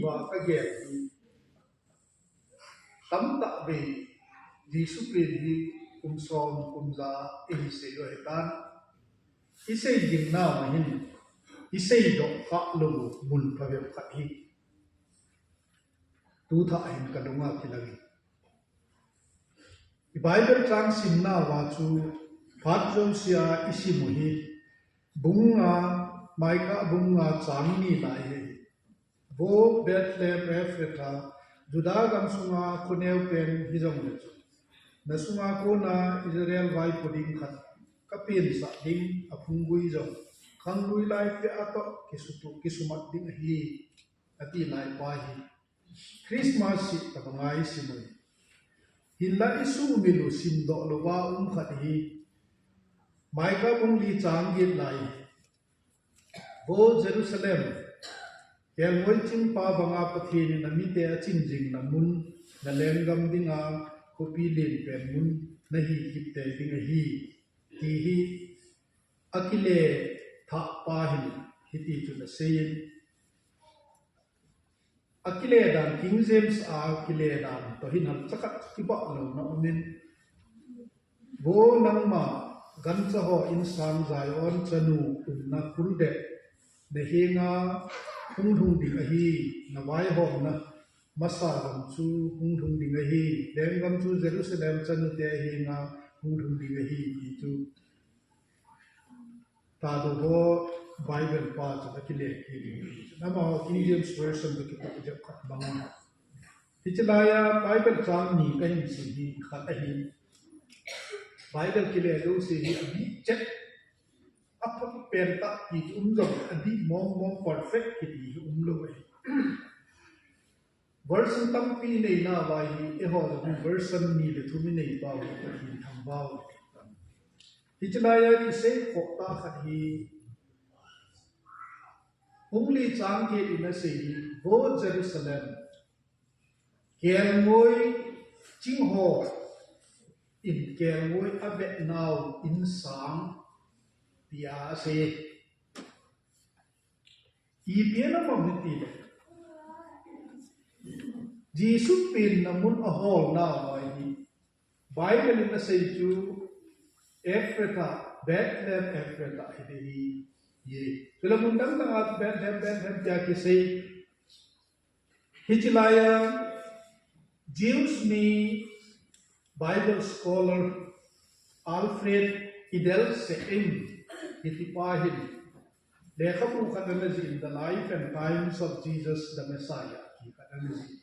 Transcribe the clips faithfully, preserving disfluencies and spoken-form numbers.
Tua ka gel hi tamtah vei Jesu pen hi kum som kum ja ihi sei u ahitan, isei ding nau hin isei doh kha lou mun phabep khat hi tu thah hin ka lunga kilang in. I Bible chang simna uva chu phat jousea isim u hi bung nga, Micah bung nga chang ni lai hi. Vo Bethlehem Ephrathah, Judah gam sunga khoneu pen hijongle chu, na sunga kona Israel vaipo ding khat ka pensah ding, aphunggui jong khanglui lai peh a toh kisutu, kisumat ding ahi, ati lai pa hi Christmas hi tabanga isim u hi. Hinla isuhmil u simdoh louva um khat hi Micah bung li chang get lai hi. Vo Jerusalem, kelngoi chingpa banga Pathen in amite achin jing na mun, na lenggam dinga khopi lenpen mun nahi kit tei ding ahi, ti hi akile thah pa hin hiti chun asei in, akile dan, King James a akile dan toh hin halcha khat kibah louna um in, Vo nangma gancha ho insang Zion chanu umna khuldep, na henga hung lhung ding ahi, na vaihomna masa gam chu hung lhung ding ahi, lenggam chu Jerusalem chanute henga hung lhung ding ahi, ti chu Tado ho Bible pa chu akile kit ding. Amaho King James Version toh kitoh jep khat bang. Hiche laiya Bible chang ni kahin sim hi khat ahi. Bible kile jouse hi adih chet, apha pen tah ti um jong, adih mong mong, perfect kiti hi umlou ahi. Version tampi inei nauva hi, eiho jong version ni le thum inei pau hi Pathen thangvah u. Hiche laiya kisei khoh tah khat hi, bung li chang get in asei hi, Vo Jerusalem, kelngoi ching ho in kelngoi avet nau insang, tia asei. Ipi ana mang ham itile, Jesu penna mun ahol nauva hi Bible in asei chu Ephrathah, Bethlehem Ephrathah hi ding ahi. Chule mun dang dang a Bethlehem, Bethlehem tia kisei. Hiche laiya Jews mi Bible scholar Alfred Edelstein kiti pa hin lekhabu khat ana jih in, The Life and Times of Jesus the Messiah, ti khat ana jih.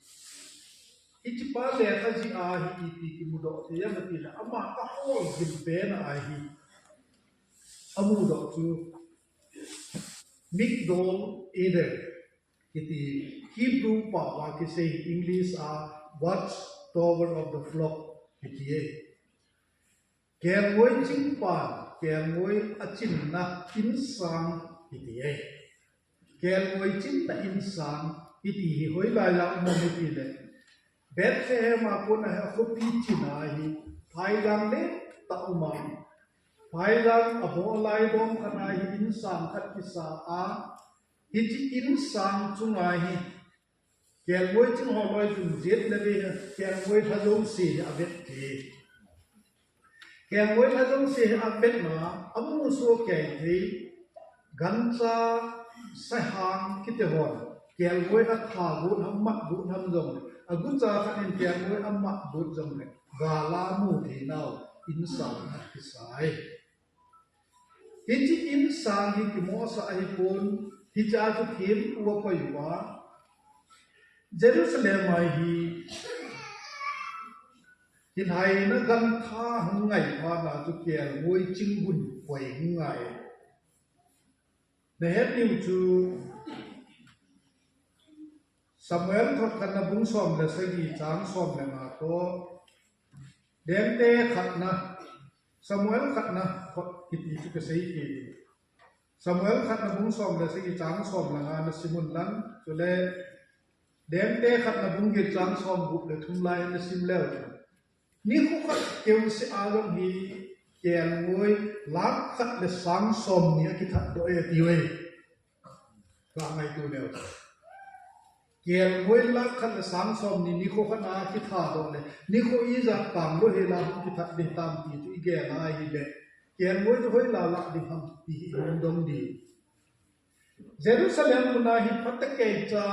Hiche pa lekha jih a hi ipi kimudoh thei ham itile, ama ahol gil pen a hi amudoh chu Migdol Eder kiti, Hebrew pao a kisei, English a Watch Tower of the Flock kiti e. Kelngoi chingpa, kelngoi achinna insang kiti e. Kelngoi chinna insang kiti hi hoilai a um ham itile, Bethlehem a kona hi akhopi chin ahi, phailang le tah um a, phailang abol lai dom khat ahi, insang khat kisa a, hiche insang chunga hi kelngoi ching ho loi chun jet le ve, kelngoi lha jouse hi avet thei. Kelngoi lha jouse hi avetna, amusoh kei thei, gancha, saihang kiti hon kelngoi atha got ham, mat got ham jongle, agucha khat in kelngoi amat got jongle, gal a mu thei nau insang khat kisai. Hiche insang hi kimohsah ahipon, hichea chu thempu akoi uva, Jerusalem a hi kilhaina gantha hung ngai phat a chu kelngoi chinggun koi hung ngai. Nahet diu chu Samuel thot khatna bung som le sagi chang som le nga toh, Lengte khatna, Samuel khatna thot kiti chu kisei kit. Samuel khatna bung som le sagi chang som le nga nasim un lang, chule Lengte khatna bung get chang som gup le thum lai nasim leu chun, nikho khat keuseh a jong hi kelngoi lakh khat le sang somni akithat doh e ati uve. Kangaito leu chun, Kelngoi lakh khat le sang som ni nikho khat a kitha doh le, nikho ijat tang lou hela hung kithat ding tam ti chu igel a ahile, kelngoi chu hoila lah ding ham ti hi idong ding. Jerusalem muna hi phatecha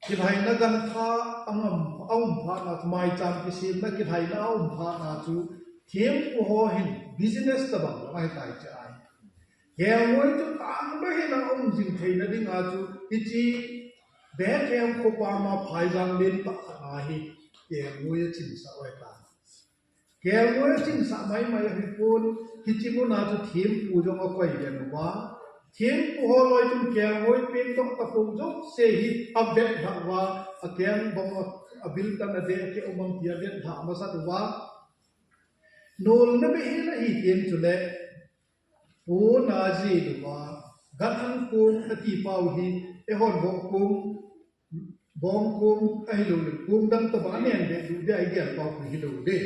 kilhaina gantha a um phat na, maicham kisemna kilhaina a um phat na chu thempu ho hin business tabang ahitai chu ahi. Kelngoi chu tang lou hela um jing theina dinga chu hiche Bethlehem khopama phaijang lentah khat a hi kelngoi achinsah u ahitai. Kelngoi achinsah maimai ahipon, hiche muna chu thempu jong akoi den uva. Thempu ho loi chun kelngoi peng dong tapou jouse hi avetlhah uva, akeng bang a, abiltan adeh a ke umam ti avetlhah masat uva. Nolna bei hel ahi teng chule, pona jil uva, gan an kong ati pau hi, eihon bong kong, bong kong ahilouleh kong dang tobang anen be du de, aigel pau hi hilou de.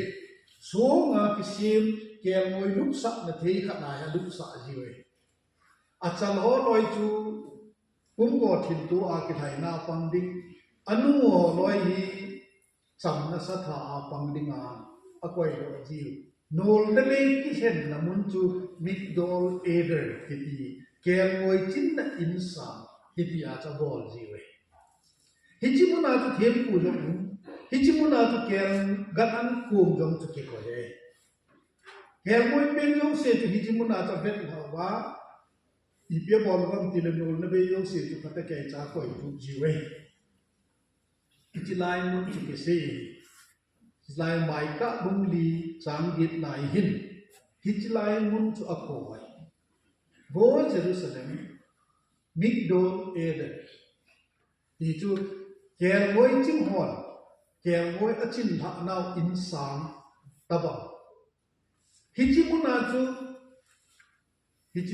Songa kisem kelngoi lupsahna thei khat a hi alupsah jiuve. Achal ho loi chu pumgo thilto a kilhaina a pang ding, anu ho loi hi chamna satha a pang dinga akoidoh jiu. Nolna bei kihenna mun chu Migdol Eder kiti, kelngoi chinna insang kiti a chu abol jiuve. Hiche muna chu thempu jong um, hiche muna chu kel, gan an kong jong chu kikoi e. Kelngoi peng jouse chu hiche muna chu avetlhah uva, ipi abol uvem tile nolna bei jouse chu phatecha akoi tup jiuve. Hiche lai mun chu kisei, hiche lai Micah bung li chang get na a hin, hiche lai mun chu akoi. Vo Jerusalem, Migdol Eder, ti chu kelngoi ching hon kelngoi achinlhah nau insang tabang. Hiche muna chu